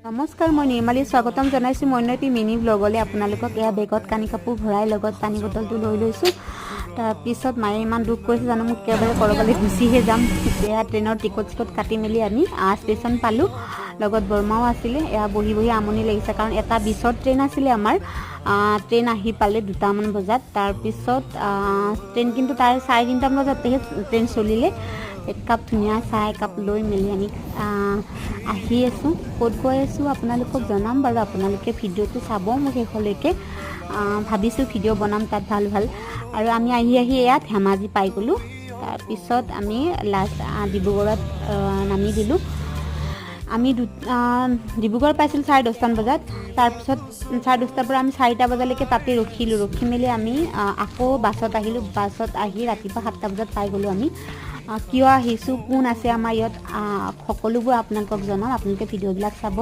নমস্কাৰ, মই নিৰ্মালী স্বাগতম জনাইছোঁ মই এটি মিনি ব্লগলৈ আপোনালোকক। এয়া বেগত কানি কাপোৰ ভৰাই লগত পানী বটলটো লৈ লৈছোঁ। তাৰপিছত মায়ে ইমান দুখ কৰিছে জানো, মোক একেবাৰে ক'ৰবালৈ গুচিহে যাম। এয়া ট্ৰেইনৰ টিকট চিকট কাটি মেলি আমি ষ্টেচন পালোঁ। লগত বৰমাও আছিলে। এয়া বহি বহি আমনি লাগিছে, কাৰণ 1টা 20ত ট্ৰেইন আছিলে আমাৰ। ট্ৰেইন আহি পালে 2টামান বজাত। তাৰপিছত ট্ৰেইন কিন্তু তাৰ 3:30টামান বজাতেহে ট্ৰেইন চলিলে। একাপ ধুনীয়া চাহ একাপ লৈ মেলি আমি আহি আছোঁ। ক'ত গৈ আছোঁ আপোনালোকক জনাম বাৰু, আপোনালোকে ভিডিঅ'টো চাব মোৰ শেষলৈকে। ভাবিছোঁ ভিডিঅ' বনাম তাত ভাল ভাল। আৰু আমি আহি আহি এয়া ধেমাজি পাই গ'লোঁ। তাৰপিছত আমি লাষ্ট ডিব্ৰুগড়ত নামি দিলোঁ। আমি ডিব্ৰুগড় পাইছিলোঁ 10:30টামান বজাত। তাৰপিছত 10:30ৰ পৰা আমি 4টা বজালৈকে তাতে ৰখিলোঁ। ৰখি মেলি আমি আকৌ বাছত আহিলোঁ। বাছত আহি ৰাতিপুৱা 7টা বজাত পাই গ'লোঁ আমি। কিয় আহিছোঁ, কোন আছে আমাৰ ইয়াত, সকলোবোৰ আপোনালোকক জনাম। আপোনালোকে ভিডিঅ'বিলাক চাব।